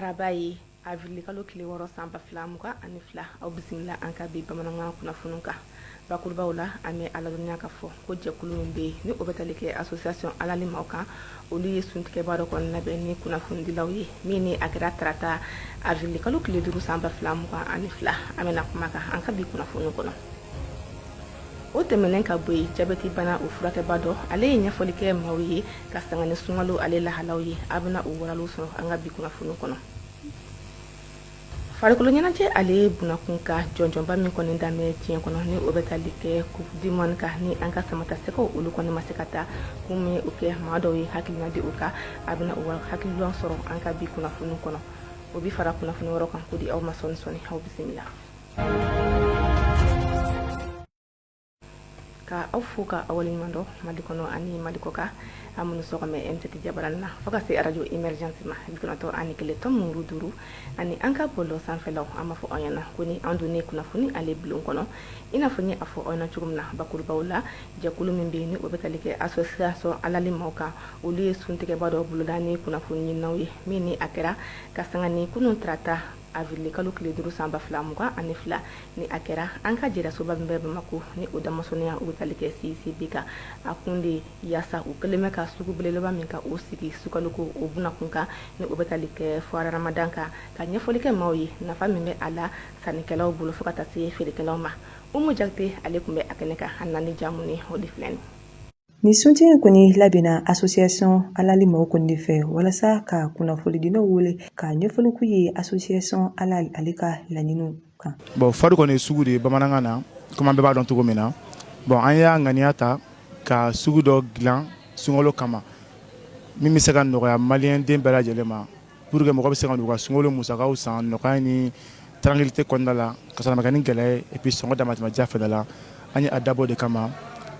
Araba ye avril kalo tile 6 san 2022. Aw bisimila an ka bi bamanankan kunnafoni kan. Bakurubaw la, an bɛ aw ladɔnniya k'a fɔ ko jɛkulu min bɛ yen ni o bɛ tali kɛ association halal maaw kan, olu ye suntigɛba dɔ kɔni labɛn ni kunnafonidilaw ye, min ni a kɛra tarata avril kalo tile 5 san 2022. An bɛna kuma kan an ka bi kunnafoni kɔnɔ. O tɛmɛnen ka bɔ yen, jabɛti bana o furakɛba dɔ, ale ye ɲɛfɔli kɛ maaw ye ka sanga ni sunkalo ale lahalaw ye. A bɛna o walaliw sɔrɔ an ka bi kunnafoni kɔnɔ. Farikolo ɲɛnajɛ ale bunakun kan, jɔnjɔnba min kɔni danbɛ diɲɛ kɔnɔ, ni o bɛ tali kɛ coupe du monde kan, ni an ka samatasɛgɛw olu kɔni ma se ka taa, kun min o kɛ maa dɔw ye hakilina di o kan, a bɛna o hakilina sɔrɔ an ka bi kunnafoni kɔnɔ. O bi fara kunnafoni wɛrɛw kan ko di aw ma sɔɔni sɔɔni. Aw bisimila. Ka aw fo ka aw waleɲuman dɔn Mali kɔnɔ ani Mali kɔ kan, aw minnu sɔgɔmɛ M7 jabarani na fo ka se arajo Emergence ma 91.5 ani an ka bɔlɔlɔ sanfɛlaw. An b'a fɔ aw ɲɛna ko ni an donnen kunnafoni ale bulon kɔnɔ, i n'a fɔ n ye a fɔ aw ɲɛna cogo min na bakurubaw la, jɛkulu min bɛ yen ni o bɛ tali kɛ association halal maaw kan, olu ye suntigɛba dɔ boloda ni kunnafoni ɲininaw ye, min ni a kɛra ka sanga ni kunun tarata avril kalo tile 5 san 2022, ni a kɛra an ka jɛrasoba min bɛ Bamakɔ, ni o damasɔnya o bɛ tali kɛ CICB kan. A kun de yaasa u kɛlen bɛ ka sugu belebeleba min ka o sigi sukaloko o bunakun kan, ni o bɛ tali kɛ foire Ramadan kan, ka ɲɛfɔli kɛ maaw ye nafa min bɛ a la sannikɛlaw bolo fo ka taa se feerekɛlaw ma. Umu Jakite ale tun bɛ a kɛnɛ kan, a nana ni ja mun ye, o de filɛ nin. Nin suntigɛ in kɔni labɛnna association halal maaw kɔni de fɛ walasa ka kunnafonidilaw wele ka ɲɛfɔli k'u ye association halal ale ka laɲiniw kan. Bon, foire kɔni ye sugu de ye bamanankan na, komi an bɛɛ b'a dɔn cogo min na. Bon, an y'a ŋaniya ta ka sugu dɔ dilan sunkalo kama min bɛ se ka nɔgɔya maliyɛn den bɛɛ lajɛlen ma, pour que mɔgɔ bɛ se ka n'u ka sunkalo musakaw san nɔgɔya ni tranquillité kɔnɔna la, ka sɔrɔ a ma kɛ ni gɛlɛya ye, et puis sɔngɔ damatɛmɛdiya fɛnɛ la. An ye a dabɔ de kama.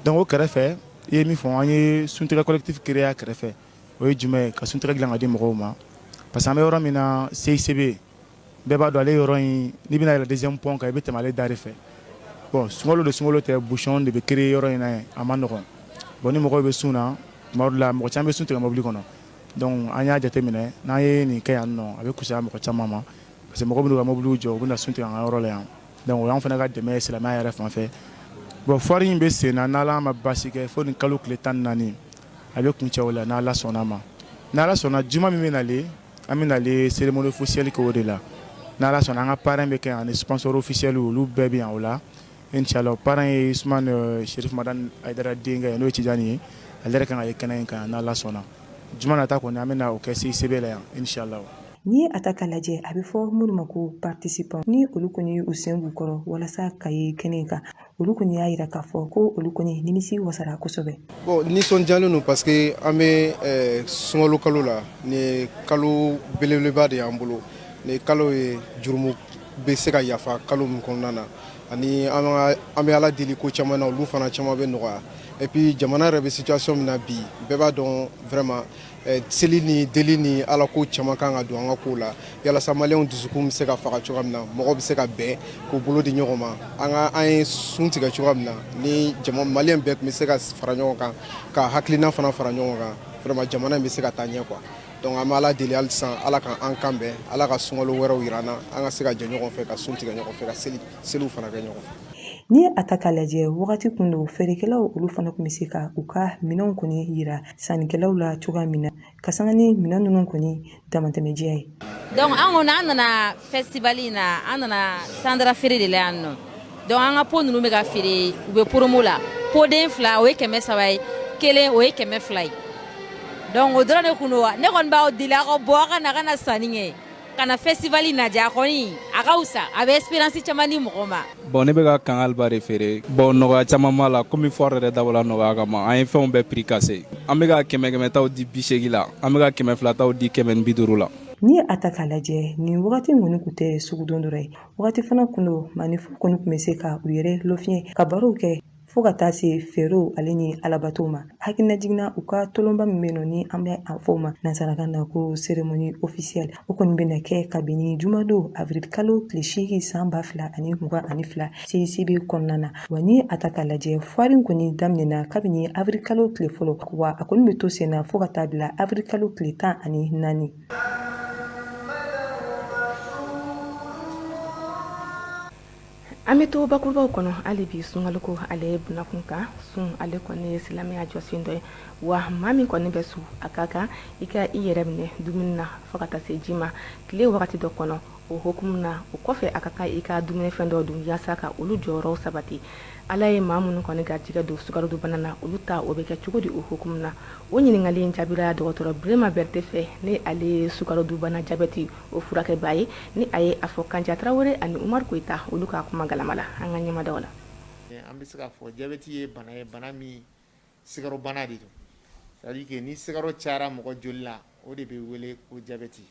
Donc o kɛrɛfɛ, i ye min fɔ, an ye suntigɛ collectif créé a kɛrɛfɛ. O ye jumɛn ye? Ka suntigɛ dilan ka di mɔgɔw ma, parce que an bɛ yɔrɔ min na, CICB, bɛɛ b'a dɔn ale yɔrɔ in, n'i bɛna yɛlɛ deuxième pont kan, i bɛ tɛmɛ ale da de fɛ. Bon, sunkalo de sunkalo tɛ, bouchon de bɛ créer yɔrɔ in na yen, a ma nɔgɔn. Bon, ni mɔgɔw bɛ sun na, tuma dɔ la mɔgɔ caman bɛ sun tigɛ mobili kɔnɔ. Donc an y'a jateminɛ, n'an ye nin kɛ yan nɔ, a bɛ kusaya mɔgɔ caman ma, parce que mɔgɔ bɛ n'u ka mobiliw jɔ, u bɛ na sun tigɛ an ka yɔrɔ la yan. Donc o y'an fana ka dɛmɛ ye silamɛya yɛrɛ fan fɛ. Bon, foire in bɛ sen na, n'Ala ma baasi kɛ, fo nin kalo tile 14, a bɛ kuncɛ o la, n'Ala sɔnna ma. N'Ala sɔnna, juma min bɛ nalen, an bɛ nalen cérémonie officielle kɛ o de la, n'Ala sɔnna. An ka parrain bɛ kɛ yan ani sponsor officiel, olu bɛɛ bɛ yan o la, inchallah. Parrain ye Usumani Cherif Madani Hayidara denkɛ ye, n'o ye Tijani ye. Ale yɛrɛ kan ka ye kɛnɛ in kan, n'Ala sɔnna. Juma nata kɔni, an bɛna o kɛ CICB la yan, inchallah. N'i ye a ta k'a lajɛ, a bɛ fɔ minnu ma ko participant, ni olu kɔni y'u sen b'u kɔrɔ walasa ka ye kɛnɛ kan, olu kɔni y'a jira k'a fɔ ko olu kɔni nimisi wasara kosɛbɛ. Bon, nisɔndiyalen don parce que an bɛ sunkalo kalo la. Nin ye kalo belebeleba de y'an bolo. Nin ye kalo ye jurumu bɛ se ka yafa kalo min kɔnɔna na, ani an bɛ Ala deli ko caman na, olu fana caman bɛ nɔgɔya. Et puis jamana yɛrɛ bɛ situation min na bi, bɛɛ b'a dɔn vraiment, seli ni deli ni Ala ko caman kan ka don an ka kow la, yalasa maliyɛnw dusukun bɛ se ka faga cogoya min na, mɔgɔw bɛ se ka bɛn k'u bolo di ɲɔgɔn ma. An ka an ye sun tigɛ cogoya min na, ni jama maliyɛn bɛɛ tun bɛ se ka fara ɲɔgɔn kan, ka hakilina fana fara ɲɔgɔn kan, vraiment jamana in bɛ se ka taa ɲɛ quoi. Donc an bɛ Ala deli hali sisan, Ala ka an kan bɛn, Ala ka sunkalo wɛrɛw yira an na, an ka se ka jɛ ɲɔgɔn fɛ ka sun tigɛ ɲɔgɔn fɛ, ka seli seliw fana kɛ ɲɔgɔn fɛ. N'i ye a ta k'a lajɛ, wagati kun don feerekɛlaw olu fana tun bɛ se ka u ka minɛnw kɔni yira sannikɛlaw la cogoya min na, ka sanga ni minɛn ninnu kɔni damatɛmɛdiya ye. Donc an kɔni, an nana festival in na, an nana sandara feere de la yan nɔ. Donc an ka pot ninnu bɛ ka feere, u bɛ promo la. Pot den fila, o ye 300 ye, kelen, o ye 200 ye. Donc o dɔrɔn de kun don. Ne kɔni b'aw deli, aw ka bɔ, aw ka na, ka na sanni kɛ, ka na festival lajɛ. A kɔni a ka fisa, a bɛ expérience caman di mɔgɔ ma. Bon, ne bɛ ka kangaliba de feere. Bon, nɔgɔya caman b'a la, komi foire yɛrɛ dabɔla nɔgɔya kama. An ye fɛnw bɛɛ prix cassé. An bɛ ka kɛmɛ kɛmɛ taw di 80 la, an bɛ ka 200 taw di 150 la. N'i ye a ta k'a lajɛ, nin wagati kɔni tun tɛ sugudon dɔrɔn ye, wagati fana kun don maaninfin kɔni tun bɛ se ka u yɛrɛ lafiɲɛ, ka barow kɛ, fo ka taa se feerew ale ni alabatow ma. Hakilina jiginna, u ka tolonba min bɛ yen nɔ, ni an bɛ a fɔ o ma nansarakan na ko cérémonie officielle, o kɔni bɛna kɛ kabini jumadon avril kalo tile 8 san 2022 CICB kɔnɔna na. Wa n'i ye a ta k'a lajɛ, foire in kɔni daminɛna kabini avril kalo tile fɔlɔ, wa a kɔni bɛ to sen na fo ka taa bila avril kalo tile 14. An bɛ to bakurubaw kɔnɔ hali bi sunkaloko ale bunakun kan. Sun ale kɔni ye silamɛya jɔsen dɔ ye, wa maa min kɔni bɛ sun, a ka kan i ka i yɛrɛ minɛ dumuni na fo ka taa se ji ma tile wagati dɔ kɔnɔ. O hukumu na, o kɔfɛ a ka kan i ka dumunifɛn dɔ dun yaasa ka olu jɔyɔrɔw sabati. Ala ye maa minnu kɔni garijɛgɛ don sukarodunbana na, olu ta o bɛ kɛ cogo di o hukumu na? O ɲininkali in jaabira dɔgɔtɔrɔ Birema Berete fɛ, ni ale ye sukarodunbana jabɛti o furakɛbaa ye, ni a ye a fɔ Kanja Tarawele ani Umaru Koyita olu ka kuma galama la. An ka ɲɛmadaw la. An bɛ se k'a fɔ jabɛti ye bana ye, bana min sikarobana de don. C'est à dire que ni sikaro cayara mɔgɔ joli la, o de bɛ wele ko jabɛti.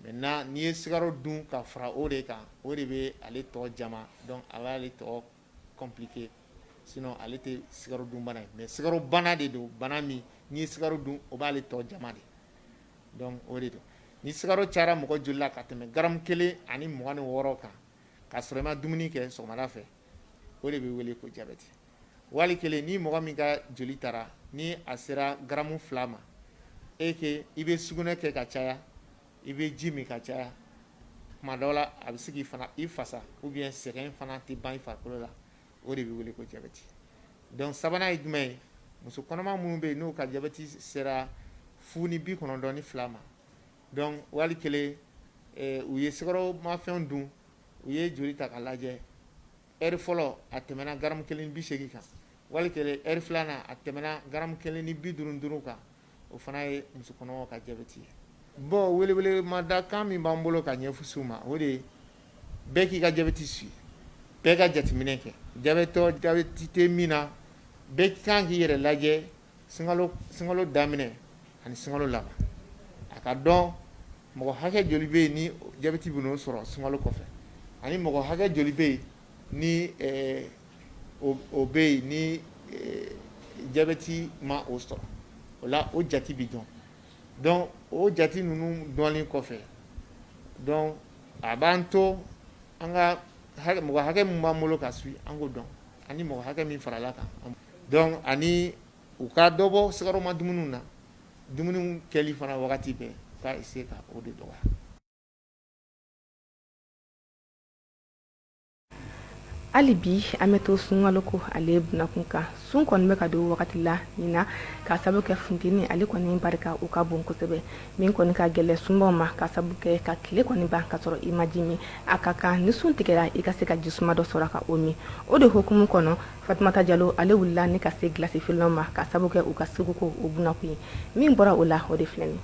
Maintenant, n'i ye sikaro dun ka fara o de kan, o de bɛ ale tɔ jama, donc a b'ale tɔ compliqué. Sinon ale tɛ sikaro dunbana ye, mais sikarobana de don, bana min n'i ye sikaro dun, o b'ale tɔ jama de. Donc o de don. Ni sikaro cayara mɔgɔ joli la ka tɛmɛ garamu 1.26 kan, k'a sɔrɔ i ma dumuni kɛ sɔgɔmada fɛ, o de bɛ wele ko jabɛti. Wali kelen, ni mɔgɔ min ka joli taara ni a sera garamu 2 ma, et que i bɛ sugunɛ kɛ ka caya, i bɛ ji min ka caya, tuma dɔw la a bɛ se k'i fana i fasa, ou bien sɛgɛn fana tɛ ban i farikolo la, o de bɛ wele ko jabɛti. Donc sabanan ye jumɛn ye? Muso kɔnɔma minnu bɛ yen, n'u ka jabɛti sera 0.92 ma, donc wali kelen u ye sukaromafɛnw dun, u ye joli ta ka lajɛ, heure fɔlɔ a tɛmɛna garamu 1.80 kan, wali kelen heure filanan a tɛmɛna garamu 1.55 kan, o fana ye muso kɔnɔmaw ka jabɛti ye. Bon, welewelemadakan min b'an bolo ka ɲɛsin u ma, o de ye bɛɛ k'i ka jabɛti suivi, bɛɛ ka jateminɛ kɛ. Jabɛtɔ, jabɛti tɛ min na, bɛɛ kan k'i yɛrɛ lajɛ sunkalo daminɛ ani sunkalo laban, a ka dɔn mɔgɔ hakɛ joli bɛ yen ni jabɛti bɛ n'o sɔrɔ sunkalo kɔfɛ, ani mɔgɔ hakɛ joli bɛ yen ni o bɛ yen ni jabɛti ma o sɔrɔ. O la, o jate bɛ dɔn. Donc o jate ninnu dɔnlen kɔfɛ, donc a b'an to an ka mɔgɔ hakɛ min b'an bolo ka suivi, an k'o dɔn, ani mɔgɔ hakɛ min farala kan. Donc ani u ka dɔ bɔ sukaroma dumuniw na, dumuni kɛli fana wagati bɛɛ, ka essayer ka o de dɔgɔya. Hali bi an bɛ to sunkalo ko ale bunakun kan. Sun kɔni bɛ ka don wagati la nin na, ka sababu kɛ funteni ale kɔni barika o ka bon kosɛbɛ, min kɔni ka gɛlɛn sunbaw ma, ka sababu kɛ ka tile kɔni ban ka sɔrɔ i ma ji min. A ka kan ni sun tigɛra, i ka se ka jisuma dɔ sɔrɔ ka o min. O de hukumu kɔnɔ, Fatumata Jalo ale wulila ni ka se gilasi feerelaw ma, ka sababu kɛ u ka suguko o bunakun ye. Min bɔra o la, o de filɛ nin.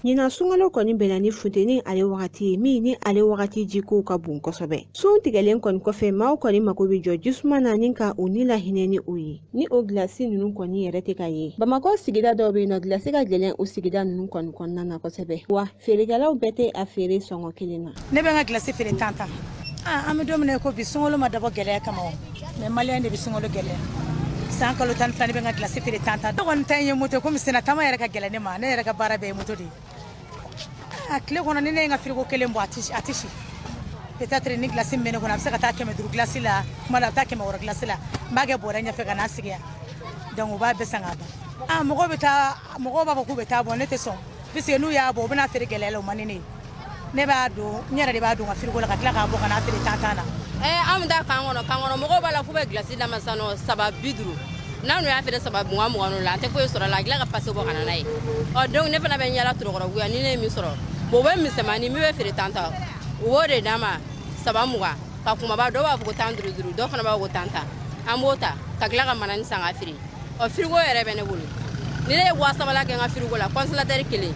Ɲinan sunkalo kɔni bɛnna ni funteni ale wagati ye, min ni ale wagati jikow ka bon kosɛbɛ. Sun tigɛlen kɔni kɔfɛ, maaw kɔni mako bɛ jɔ jisuma na ni ka u ni lahinɛ ni o ye, ni o gilasi ninnu kɔni yɛrɛ tɛ ka ye. Bamakɔ sigida dɔw bɛ yen nɔ, gilasi ka gɛlɛn o sigida ninnu kɔni kɔnɔna na kosɛbɛ, wa feerekɛlaw bɛɛ tɛ a feere sɔngɔ kelen na. Ne bɛ n ka gilasi feere 10 10. An bɛ don min na ko bi, sunkalo ma dabɔ gɛlɛya kama o, mais maliyɛn de bɛ sunkalo gɛlɛya. San kalo 12, ne bɛ n ka gilasi feere 10 10. Ne kɔni ta in ye moto, komi senna taama yɛrɛ ka gɛlɛn ne ma. Ne yɛrɛ ka baara bɛɛ ye moto de ye. Tile kɔnɔ, ni ne ye n ka frigo kelen bɔ, a tɛ si. Peut-être ni gilasi min bɛ ne kɔnɔ, a bɛ se ka taa 500 gilasi la, kuma dɔ a bɛ taa 600 gilasi la. N b'a kɛ bɔrɛ ɲɛfɛ ka n'a sigi yan, donc u b'a bɛɛ san k'a ban. Mɔgɔw bɛ taa, mɔgɔw b'a fɔ k'u bɛ taa bɔ, ne tɛ sɔn, puisque n'u y'a bɔ, u bɛna feere gɛlɛya la, o man di ne ye. Ne b'a don, n yɛrɛ de b'a don n ka frigo la, ka tila k'a bɔ ka n'a feere 10 10 na. An bɛ taa camp kɔnɔ. Camp kɔnɔ mɔgɔw b'a la k'u bɛ gilasi d'a ma sisan nɔ 3.50. N'an dun y'a feere 3.20 20 la, an tɛ foyi sɔrɔ a la, a tila ka pase bɔ ka na n'a ye. Ɔ donc ne fana bɛ n yala Torokɔrɔbugu yan, ni ne ye min sɔrɔ bon, u bɛ misɛnmanin min bɛ feere 10 10, u b'o de d'an ma 3.20, ka kumaba dɔw b'a fɔ ko 10 5 5, dɔw fana b'a fɔ ko 10 10. An b'o ta ka tila ka manani san k'a feere. Ɔ frigo yɛrɛ bɛ ne bolo. Ni ne ye 3000 la kɛ n ka frigo la, congélateur kelen,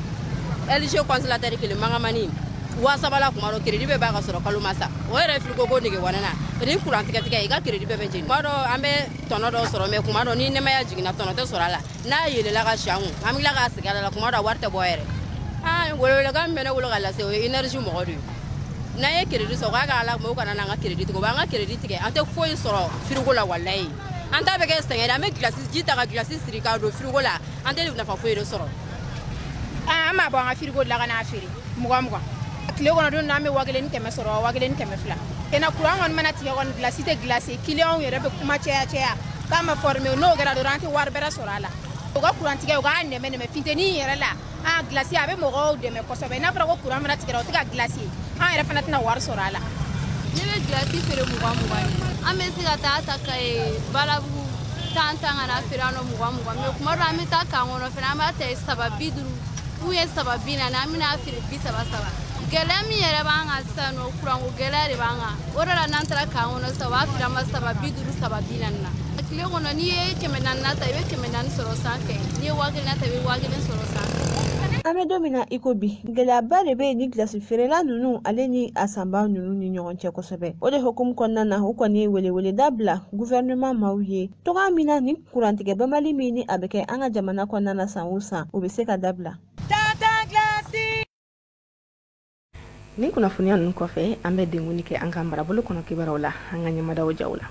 LG congélateur kelen mangamani 3000 la, kuma dɔ crédit bɛ b'a ka sɔrɔ kalo ma sa. O yɛrɛ frigo ko nege bɔ ne na ni courant tigɛ tigɛ, i ka crédit bɛɛ bɛ jeni. Kuma dɔ an bɛ tɔnɔ dɔ sɔrɔ, mais kuma dɔ ni nɛmaya jiginna, tɔnɔ tɛ sɔrɔ a la. N'a yelela ka si an kun, an bɛ tila k'a sigi a la. Kuma dɔ a wari tɛ bɔ yɛrɛ. Aa, welewelekan min bɛ ne bolo ka lase, o ye énergie mɔgɔ de ye. N'an ye crédit sɔrɔ, k'a ka ala u kana n'an ka crédit tigɛ. U b'an ka crédit tigɛ, an tɛ foyi sɔrɔ frigo la. Walayi, an ta bɛ kɛ sɛgɛn, an bɛ gilasi ji ta ka gilasi siri k'a don frigo la, an tɛ nafa foyi de sɔrɔ. An b'a bɔ an ka frigo la ka n'a feere 20 20. Tile kɔnɔ, don an bɛ 1100 sɔrɔ, 1200. Kɛnɛ kuran kɔni mana tigɛ kɔni, gilasi tɛ gilasi. Kiliyanw yɛrɛ bɛ kuma caya caya k'a ma former. N'o kɛra dɔrɔn, an tɛ wari bɛrɛ sɔrɔ a la. U ka kuran tigɛ, u k'a nɛmɛ nɛmɛ funteni yɛrɛ la. An gilasi a bɛ mɔgɔw dɛmɛ kosɛbɛ. N'a fɔra ko kuran fana tigɛra, o tɛ ka gilasi, an yɛrɛ fana tɛna wari sɔrɔ a la. Ne bɛ gilasi feere 20 20. An bɛ se ka taa ta ka Balabugu 10 10 ka na feere yan nɔ 20 20. Mais kuma dɔ, an bɛ taa camp kɔnɔ fɛnɛ, an b'a ta saba 50 ou bien 3 40, an bɛna feere 30 30. Gɛlɛya min yɛrɛ b'an kan sisan nɔ, kuranko gɛlɛya de b'an kan. O de la, n'an taara camp kɔnɔ sisan, u b'a feere an ma 3 50, 3 40 na. Tile kɔnɔ, n'i ye 400 ta, i bɛ 400 sɔrɔ sanfɛ. N'i ye 1000 ta, i bɛ 1000 sɔrɔ sanfɛ. An bɛ don min na i ko bi, gɛlɛyaba de bɛ yen ni gilasi feerela ninnu ale ni a sanbaa ninnu ni ɲɔgɔn cɛ kosɛbɛ. O de hukumu kɔnɔna na, u kɔni ye weleweleda bila gouvernement maaw ye togoya min na ni kurantigɛ banbali min ni a bɛ kɛ an ka jamana kɔnɔna na san o san, o bɛ se ka dabila. Nin kunnafoniya ninnu kɔfɛ, an bɛ denkundi kɛ an ka marabolo kɔnɔ kibaruyaw la, an ka ɲɛmadaw jaw la.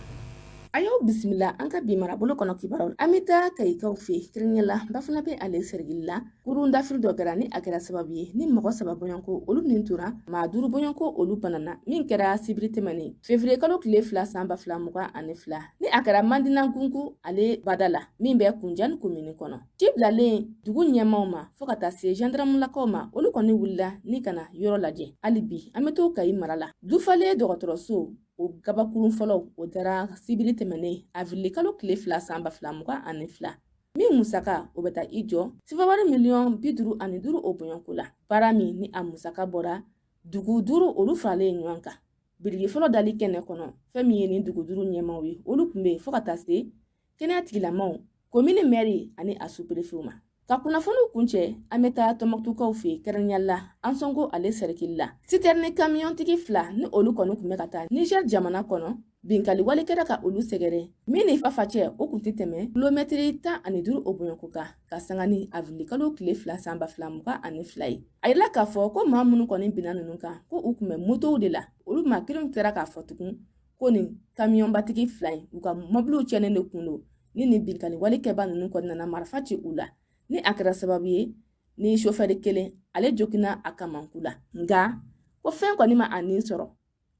A y'aw bisimila an ka bi marabolo kɔnɔ kibaruyaw. An bɛ taa Kayikaw fɛ, kɛrɛnkɛrɛnnenya la Bafunabɛ ale sɛrigili la. Kurun dafiri dɔ kɛra ni a kɛra sababu ye ni mɔgɔ saba bɔɲɔgɔnko olu nin tora, maa duuru bɔɲɔgɔnko olu banana, min kɛra sibiri tɛmɛnen février kalo tile 2 san 2022, ni a kɛra Mandina Gungu ale bada la, min bɛ Kunjani komini kɔnɔ. Ci bilalen dugu ɲɛmaw ma fɔɔ ka taa se gendarmulakaw ma, olu kɔni wulila ni ka na yɔrɔ lajɛ. Hali bi an bɛ to Kayi mara la, Dufale dɔgɔtɔrɔso o gabakurun fɔlɔ o dara sibiri tɛmɛnen avril kalo tile 2 san 2022, min musaka o bɛ taa i jɔ sifawari miliyɔn 55 o bɔɲɔgɔnko la. Baara min ni a musaka bɔra dugu duuru olu faralen ɲɔgɔn kan, biriki fɔlɔ dali kɛnɛ kɔnɔ, fɛn min ye nin dugu duuru ɲɛmaw ye, olu tun bɛ yen, fɔɔ ka taa se kɛnɛya tigilamaw, komini mɛri ani a sous-préfetw ma. Ka kunnafoniw kuncɛ, an bɛ taa Tɔnbɔkutukaw fɛ, kɛrɛnkɛrɛnnenya la Ansɔngo ale sɛrikili la. Sitɛrini kamiyɔntigi fila ni olu kɔni tun bɛ ka taa Niger jamana kɔnɔ, binkali wale kɛra ka olu sɛgɛrɛ, min ni Fafa cɛ o kun tɛ tɛmɛ kilomɛtiri 15 o bɔɲɔgɔnko kan, ka sanga ni avril kalo tile 2 san 2022 ye. A yirala k'a fɔ ko maa minnu kɔni binna ninnu kan, ko u tun bɛ motow de la. Olu maa kelenw kɛra k'a fɔ tugun ko nin kamiyɔnbatigi fila in, u ka mɔbiliw tiɲɛnen de kun don ni nin binkali wale kɛba ninnu kɔni nana marifa ci u la, ni a kɛra sababu ye ni sofɛri kelen ale joginna a kamanku la, nka ko fɛn kɔni ma a nin sɔrɔ,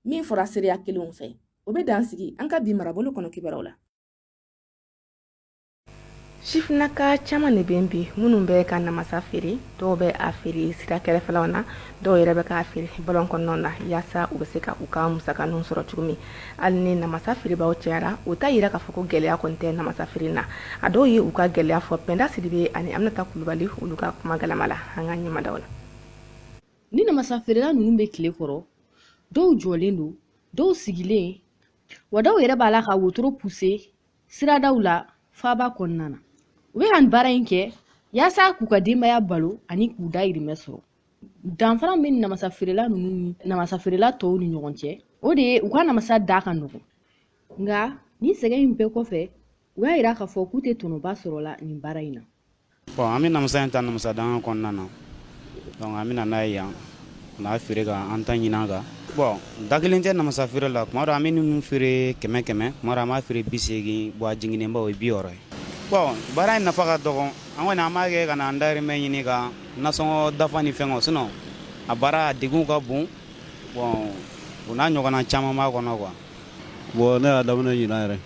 min fɔra seereya kelenw fɛ. O bɛ dan sigi an ka bi marabolo kɔnɔ kibaruyaw la. Sifinnaka caman de bɛ bi minnu bɛ ka namasa feere. Dɔw bɛ a feere sira kɛrɛfɛlaw na, dɔw yɛrɛ bɛ k'a feere bɔlɔn kɔnɔnaw na, yaasa u bɛ se ka u ka musaka ninnu sɔrɔ cogo min. Hali ni namasa feerebaw cayara, o t'a yira k'a fɔ ko gɛlɛya kɔni tɛ namasa feere na. A dɔw ye u ka gɛlɛya fɔ Pɛnda Sidibe ani Aminata Kulubali olu ka kuma galama la an ka ɲɛmadaw la. Ni namasa feerela ninnu bɛ tile kɔrɔ, dɔw jɔlen don, dɔw sigilen, wa dɔw yɛrɛ b'a la ka wotoro puse siradaw la faaba kɔnɔna na. U bɛ ka nin baara in kɛ yaasa k'u ka denbaya balo ani k'u dayirimɛ sɔrɔ. Danfara min bɛ namasa feerela ninnu ni namasa feerela tɔw ni ɲɔgɔn cɛ, o de ye u ka namasa da ka nɔgɔn. Nka nin sɛgɛn in bɛɛ kɔfɛ, u y'a yira k'a fɔ k'u tɛ tɔnɔba sɔrɔ la nin baara in na. Bon, an bɛ namasa in ta namasa danga kɔnɔna na. Donc an bɛ na n'a ye yan n'a feere ka an ta ɲini an kan. Bon, da kelen tɛ namasa feere la. Tuma dɔ an bɛ ninnu feere 100 100, tuma dɔ an b'a feere 80. Bon, a jiginnenba o ye 60 ye. Bon, baara in nafa ka dɔgɔn. An kɔni an b'a kɛ ka na an dayirimɛ ɲini, ka nasɔngɔ dafa ni fɛngɛ. Sinon a baara a degun ka bon. Bon, o n'a ɲɔgɔnna caman b'a kɔnɔ quoi. Bon, ne y'a daminɛ ɲinan yɛrɛ.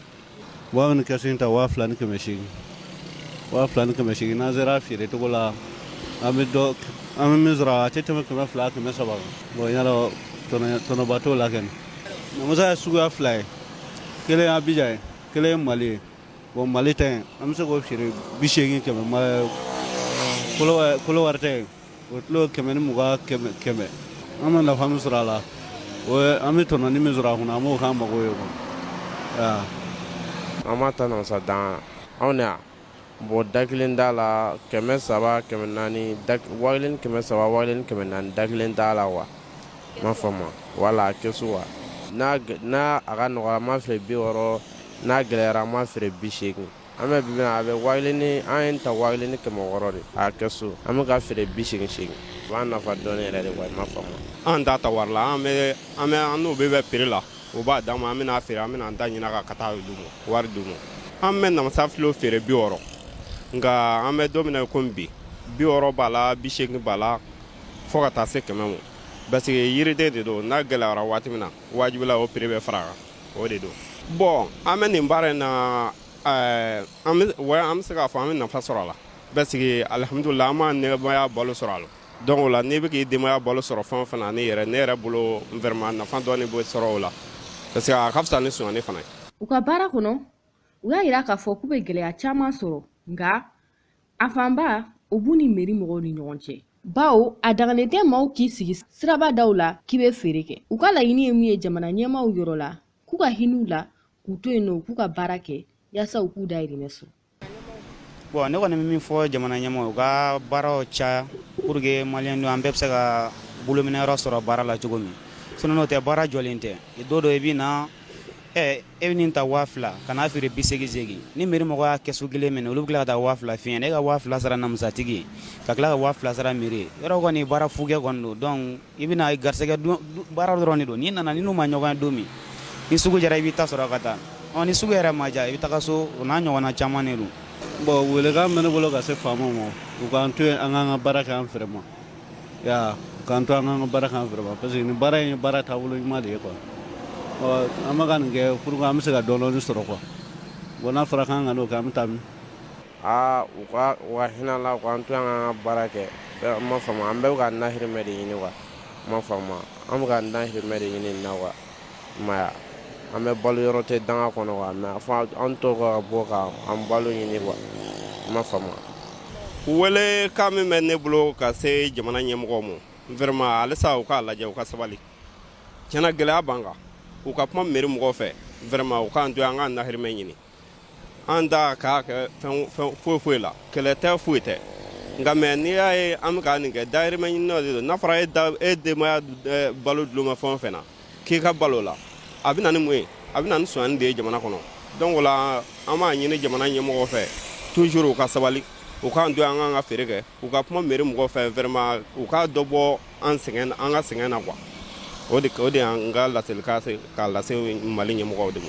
Bon, an bɛ kɛsu in ta 2800, 2800. N'an sera a feere cogo la, an bɛ dɔ, an bɛ min sɔrɔ, a tɛ tɛmɛ 200, 300 kan. Bon, yala tɔnɔba t'o la kɛnɛ. Namasa ye suguya fila ye: kelen ye Abijan ye, kelen ye Mali ye. Bon, Mali ta in, an bɛ se k'o feere 80, 100. Kolo wari ta in, o kilo 120, 100 100. An bɛ nafa min sɔrɔ a la, o ye an bɛ tɔnɔni min sɔrɔ a kunna, an b'o k'an mago ye quoi. An b'a ta namasa danga na anw de yan. Bon, da kelen t'a la, 300, 400, 1300, 1400, da kelen t'a la wa n m'a faamu. Wala a kɛsu wa n'a n'a a ka nɔgɔ, an b'a feere 60, n'a gɛlɛyara, an b'a feere 80. An bɛ bi a bɛ 1000 ni an ye ta 1600 de a kɛsu, an bɛ ka feere 80 80. A b'an nafa dɔɔnin yɛrɛ de wa i m'a faamu. An t'a ta wari la, an bɛ an bɛ an n'o bɛ bɛn prix la, o b'a d'an ma, an bɛna feere, an bɛna an ta ɲini ka taa d'u ma, wari d'u ma. An bɛ namasa filo feere 60, nka an bɛ don min na komi bi, 60 b'a la, 80 b'a la, fo ka taa se 100 ma, parce que yiriden de don. N'a gɛlɛyara waati min na, wajibi la o prix bɛ fara a kan, o de don. Bon, an bɛ nin baara in na, an bɛ se k'a fɔ an bɛ nafa sɔrɔ a la, parce que alihamudulila, an b'an nɛgɛmaya balo sɔrɔ a la. Donc o la, n'i bɛ k'i denbaya balo sɔrɔ fɛn o fɛn na, ne yɛrɛ ne yɛrɛ bolo, vraiment nafa dɔɔni bɛ sɔrɔ o la, parce que a ka fisa ni sonyani fana ye. U ka baara kɔnɔ, u y'a yira k'a fɔ k'u bɛ gɛlɛya caman sɔrɔ, nka a fanba o b'u ni meri mɔgɔw ni ɲɔgɔn cɛ, bawo a dagalen tɛ maaw k'i sigi siraba daw la k'i bɛ feere kɛ. U ka laɲini ye min ye jamana ɲɛmaaw yɔrɔ la, k'u ka hinɛ u la, k'u to yen nɔ, u k'u ka baara kɛ yaasa u k'u dayirimɛ sɔrɔ. Bon, ne kɔni bɛ min fɔ jamana ɲɛmɔgɔ, u ka baaraw caya pour que maliyɛn an bɛɛ bɛ se ka bolominɛyɔrɔ sɔrɔ baara la cogo min. Sinon n'o tɛ, baara jɔlen tɛ. Don dɔ i bɛ na, e bɛ nin ta 2000 ka n'a feere 88. Ni mairie mɔgɔ y'a kɛsu kelen minɛ, olu bɛ tila ka taa 2000 f'i ɲɛna. E ka 2000 sara namusatigi ye, ka tila ka 2000 sara mairie ye. Yɔrɔ kɔni, baara fukɛ kɔni don. Donc i bɛna garisɛgɛ baara dɔrɔn de don. N'i nana, ni n'u ma ɲɔgɔn ye don min, ni sugu jara, i b'i ta sɔrɔ ka taa. Ɔ ni sugu yɛrɛ ma diya, i bɛ taga so. O n'a ɲɔgɔnna caman de don. Bon, welekan bɛ ne bolo ka se faamaw ma, u k'an to yen, an k'an ka baara kɛ an fɛrɛ ma ya, u k'an to an k'an ka baara kɛ an fɛrɛ ma, parce que nin baara in ye baara taabolo ɲuman de ye quoi. Ɔ an bɛ ka nin kɛ pour que an bɛ se ka dɔɔni dɔɔni sɔrɔ quoi. Bon, n'a fɔra k'an ka n'o kɛ, an bɛ taa min? Aa, u ka hinɛ la, u k'an to yan, k'an ka baara kɛ. N ma faamu, an bɛɛ bɛ ka dahirimɛ de ɲini quoi. N ma faamu, an bɛ ka dahirimɛ de ɲini nin na quoi. I m'a ye, an bɛ balo yɔrɔ tɛ danga kɔnɔ quoi, mais fo an tɔ ka bɔ ka an balo ɲini quoi. N ma faamu. Wele kan min bɛ ne bolo ka se jamana ɲɛmɔgɔw ma, vraiment halisa u k'a lajɛ, u ka sabali. Tiɲɛna, gɛlɛya b'an kan. U ka kuma mairie mɔgɔw fɛ, vraiment u k'an to yen, an k'an dahirimɛ ɲini. An da k'a kɛ fɛn foyi foyi la, kɛlɛ tɛ, foyi tɛ, nka mais n'i y'a ye an bɛ ka nin kɛ, dahirimɛ ɲini de don. N'a fɔra e da e denbaya balo dulon bɛ fɛn o fɛn na, k'i ka balo la, a bɛ na ni mun ye? A bɛ na ni sonyani de ye jamana kɔnɔ. Donc o la, an b'a ɲini jamana ɲɛmɔgɔw fɛ toujours, u ka sabali, u k'an to an k'an ka feere kɛ. U ka kuma mairie mɔgɔw fɛ, vraiment u k'a dɔ bɔ an sɛgɛn, an ka sɛgɛn na quoi. O de y'an ka laselikan k'a lase Mali ɲɛmɔgɔw de ma.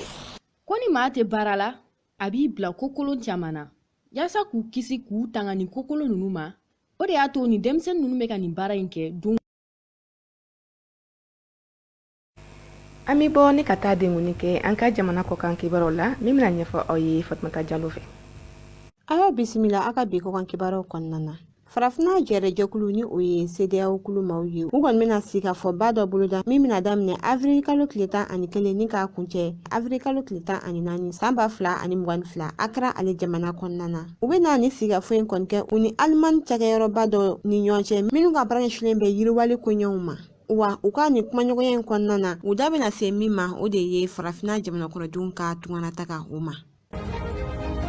Ko ni maa tɛ baara la, a b'i bila kokolon caman na. Yaasa k'u kisi k'u tanga nin kokolon ninnu ma, o de y'a to nin denmisɛnnin ninnu bɛ ka nin baara in kɛ don. An bɛ bɔ ni ka taa denkunni kɛ an ka jamana kɔkan kibaruyaw la, min bɛna ɲɛfɔ aw ye Fatumata Jalo fɛ. A y'aw bisimila aw ka bi kɔkan kibaruyaw kɔnɔna na. Farafinna jɛrɛjɛkulu, ni o ye CEDEAO kulu maaw ye, u kɔni bɛna sigikafɔba dɔ boloda min bɛna daminɛ avril kalo tile 11 ni k'a kuncɛ avril kalo tile 14 san 2022, Accra ale jamana kɔnɔna na. U bɛna ni sigikafɔ in kɔni kɛ u ni Alimaɲi cakɛyɔrɔba dɔ ni ɲɔgɔn cɛ, minnu ka baara ɲɛsinnen bɛ yiriwali koɲɛw ma. Wa u ka nin kumaɲɔgɔnya in kɔnɔna na, u da bɛna se min ma, o de ye farafinna jamana kɔnɔdenw ka tunganataga o ma.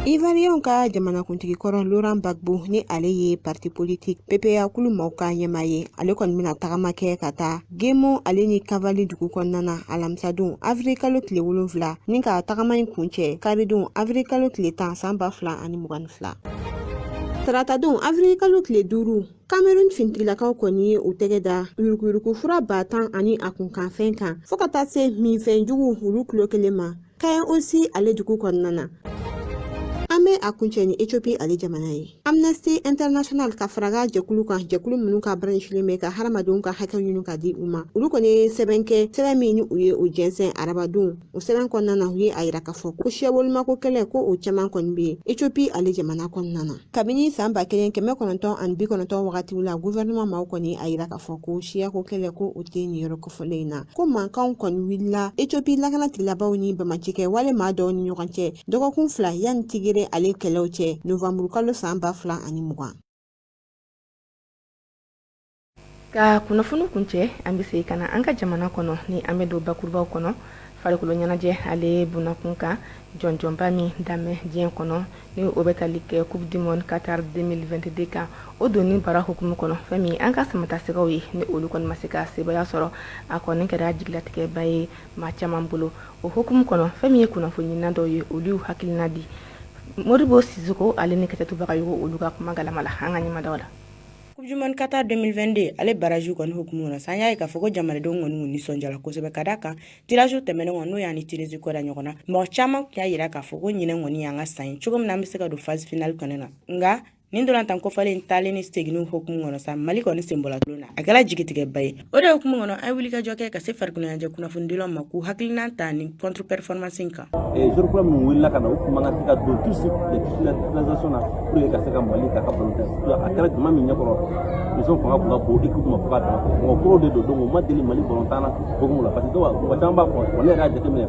Ivoiriyɛnw ka jamanakuntigi kɔrɔ Laurent Gbagbo, ni ale ye parti politique PPA kulu maaw ka ɲɛmaa ye, ale kɔni bɛna tagama kɛ ka taa Guémon ale ni Cavally dugu kɔnɔna na alamisadon avril kalo tile 7, ni ka tagama in kuncɛ karidon avril kalo tile 10 san 2022. Taratadon avril kalo tile 5, Cameroun finitigilakaw kɔni ye u tɛgɛ da yuruguyurugu fura 10 000 ani a kunkanfɛn kan, fɔɔ ka taa se minfɛn jugu olu kilo kelen ma, Kayan-Ossi ale dugu kɔnɔna na. An bɛ a kuncɛ ni Ethiopie ale jamana ye. Amnesty International ka faraga jɛkulu kan, jɛkulu minnu ka baara ɲɛsinnen bɛ ka hadamadenw ka hakɛ ɲini ka di u ma, olu kɔni ye sɛbɛn kɛ, sɛbɛn min ni u ye o jɛnsɛn arabadon. O sɛbɛn kɔnɔna na, u ye a yira k'a fɔ ko siyawolomako kɛlɛ, ko o caman kɔni bɛ yen Ethiopie ale jamana kɔnɔna na. Kabini san 1990 wagatiw la, gouvernement maaw kɔni a yira k'a fɔ ko siyako kɛlɛ, ko o tɛ nin yɔrɔ kofɔlen in na. Ko mankanw kɔni wulila Ethiopie lakanatigilamaw ni banbaancikɛ wale maa dɔw ni ɲɔgɔn cɛ dɔgɔkun 2 yanni Tigre ale kɛlɛw cɛ, novanburu kalo san 2020. Ka kunnafoni kuncɛ, an bɛ se ka na an ka jamana kɔnɔ, ni an bɛ don bakurubaw kɔnɔ. Farikolo ɲɛnajɛ ale bunakun kan, jɔnjɔnba min danbɛ diɲɛ kɔnɔ, ni o bɛ tali kɛ Coupe du monde Qatar 2022 kan, o donni baara hukumu kɔnɔ, fɛn min an ka samatasɛgɛw ye, ni olu kɔni ma se ka sebaaya sɔrɔ, a kɔni kɛra jigilatigɛba ye maa caman bolo. O hukumu kɔnɔ, fɛn min ye kunnafoni ɲinina dɔw ye, olu y'u hakilina di Modibo Sisoko ale ni Kajatu Bagayogo, olu ka kuma galama la an ka ɲɛmadaw la. Coupe du monde Qatar 2022 ale barrage kɔni hukumu kɔnɔ sa, an y'a ye k'a fɔ ko jamanadenw kɔni kun nisɔndiyara kosɛbɛ, ka d'a kan tirage tɛmɛnen kɔ, n'o y'an ni Tunisie kɔda ɲɔgɔn na, mɔgɔ caman tun y'a yira k'a fɔ ko ɲinɛ kɔni y'an ka san ye, cogo min na an bɛ se ka don phase finale kɔnɔ na. Nka Nin ntolantan kofɔlen taalen ni seginni hukumu kɔnɔ sa, Mali kɔni sen bɔla tulon na, a kɛra jigitigɛba ye. O de hukumu kɔnɔ, an ye wulikajɔ kɛ ka se farikoloɲɛnajɛ kunnafonidilaw ma k'u hakilinan ta nin contre performance in kan. Joueur kura minnu wulila ka na, u tun man kan tɛ ka don tout de suite les titularisations na pour que ka se ka Mali k'a ka ballon tan. A kɛra jama min ɲɛkɔrɔ, pression fanga tun ka bon équipe ma fo k'a dama tɛmɛ. Mɔgɔ kuraw de don, donc u ma deli Mali ballon tan na hukumu la, parce que dɔw, mɔgɔ caman b'a fɔ wa, ne yɛrɛ y'a jateminɛ,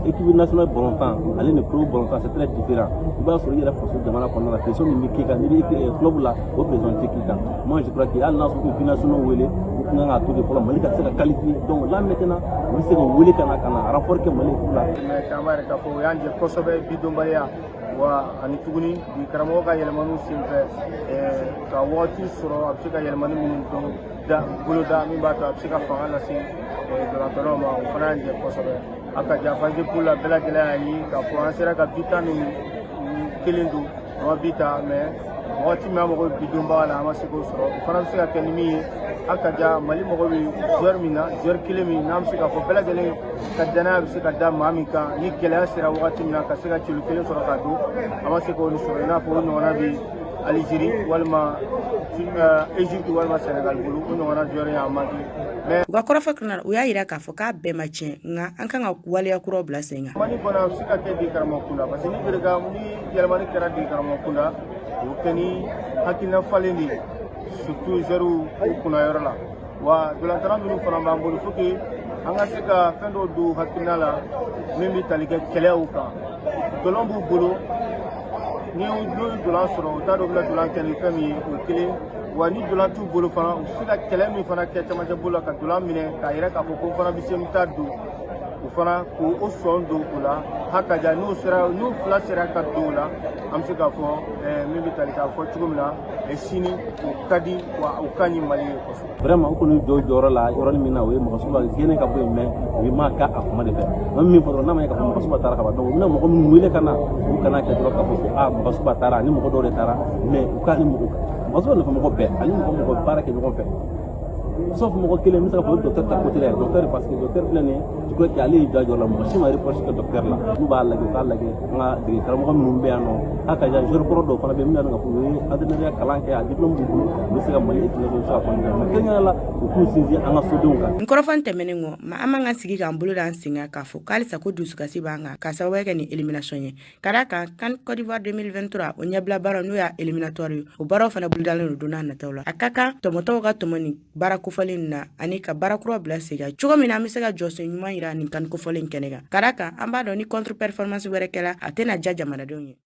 équipe nationale ballon tan ale ni club ballon tan, c'est très différent. I b'a sɔrɔ i yɛrɛ faso jamana kɔnɔna la, pression min bɛ k'i kan n'i bɛ club la, o pression tɛ k'i kan. Moi, je crois que hali n'a sɔrɔ u binationaux wele, u tun kan k'a to de fɔlɔ Mali ka se ka qualifier. Donc là maintenant, u bɛ se ka wele ka na renfort kɛ Mali équipe la. Mais k'an b'a yɛrɛ k'a fɔ o y'an jɛ kosɛbɛ bidonbaliya wa, ani tuguni bi karamɔgɔ ka yɛlɛmaniw senfɛ, ka wagati sɔrɔ a bɛ se ka yɛlɛmani minnu dɔn da boloda min b'a to a bɛ se ka fanga lase ntolantannaw ma, o fana y'an jɛ kosɛbɛ. A ka ja phase de poule la, bɛɛ lajɛlen y'a ye k'a fɔ an sera ka bi 11 don, an ma bi ta, mais wagati min an mago bɛ bidonbaga la, an ma se k'o sɔrɔ. O fana bɛ se ka kɛ ni min ye, a ka ja Mali mago bɛ joueur min na, joueur kelen min n'an bɛ se k'a fɔ bɛɛ lajɛlen ka danaya bɛ se ka da maa min kan ni gɛlɛya sera wagati min na, ka se ka celu kelen sɔrɔ ka don, an ma se k'o sɔrɔ. I n'a fɔ o ɲɔgɔnna bɛ Algérie walima Égypte walima Sénégal bolo, o ɲɔgɔnna joueur y'an manqué. Mais u ka kɔrɔfɔ kɔnɔna, u y'a yira k'a fɔ k'a bɛɛ ma tiɲɛ, nka an kan ka waleya kuraw bila sen kan. Yɛlɛmani kɔni, a bɛ se ka kɛ dege karamɔgɔ kunda, parce que ni yɛlɛmani kɛra dege karamɔgɔ kunda, o bɛ kɛ ni hakilina falen de ye, surtout joueurs u kunna yɔrɔ la. Wa ntolantanna minnu fana b'an bolo, faut que an ka se ka fɛn dɔw don hakilina la min bɛ tali kɛ kɛlɛw kan. Ntolan b'u bolo, ni n'u ye ntolan sɔrɔ, u t'a dɔn u bɛna ntolan kɛ ni fɛn min ye, o kelen. Wa ni ntolan t'u bolo fana, u bɛ se ka kɛlɛ min fana kɛ camancɛ bolo la ka ntolan minɛ k'a yira k'a fɔ ko n fana bɛ se, n bɛ taa don o fana k'o sɔn don o la. Hakaja n'u sera, n'u fila sera ka don o la, an bɛ se k'a fɔ min bɛ tali k'a fɔ cogo min na, sini o ka di wa o ka ɲi Mali ye kosɛbɛ. Vraiment, u kɔni jɔ jɔyɔrɔ la yɔrɔnin min na, o ye Magasuba gɛnɛ ka bɔ yen, mais u ye maa k'a a kuma de fɛ. An bɛ min fɔ dɔrɔn, n'a ma ɲɛ k'a fɔ Magasuba taara ka ban, donc u bɛna mɔgɔ minnu wele ka na, u kana kɛ dɔrɔn k'a fɔ ko aa, Magasuba taara ani mɔgɔ dɔw de taara, mais u ka ni mɔgɔ Magasuba nɔfɛ mɔgɔ bɛɛ ani mɔgɔ mɔgɔ baara kɛ ɲɔgɔn fɛ, sauf mɔgɔ kelen. N bɛ se k'a fɔ docteur ta côté la, docteur, parce que docteur filɛ nin ye, je crois que ale y'i jɔ a jɔyɔrɔ la, mɔgɔ si ma reproche kɛ docteur la. N'u b'a lajɛ, u k'a lajɛ an ka dege karamɔgɔ minnu bɛ yan nɔ. A ka jan joueur kɔrɔ dɔw fana bɛ yen min b'a dɔn k'a fɔ u ye entraîneur kalan kɛ, a diplôme b'u bolo, u bɛ se ka Mali équipe nationale se ka continuer, mais kɛrɛnkɛrɛnnenya la, u k'u sinsin an ka sodenw kan. N kɔrɔfɔ tɛmɛnen kɔ ma, an man ka sigi k'an bolo da an sen kan k'a fɔ k'halisa ko dusukasi b'an kan k'a sababuya kɛ nin élimination ye, ka d'a kan CAN Côte d'Ivoire 2023, o ɲɛbila baara, n'o y'a éliminatoire ye, o baaraw fana bolodalen don don n'a nataw la. A ka kan tɔmɔtɔw ka tɔmɔ nin baara kofɔlen na ani ka baara kura bila sen kan cogo min na an bɛ se ka jɔsen ɲuman yira nin CAN kofɔlen kɛnɛ kan, ka d'a kan an b'a dɔn ni contre performance wɛrɛ kɛla, a tɛna diya jamanadenw ye.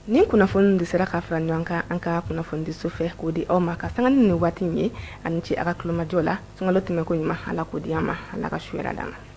Nin kunnafoni de sera ka fara ɲɔgɔn kan an ka kunnafonidiso fɛ k'o di aw ma ka sanga ni nin waati in ye. A ni ce a ka tulomajɔ la. Sunkalo tɛmɛko ɲuman, Ala k'o di an ma. Ala ka su hɛrɛ d'an ma.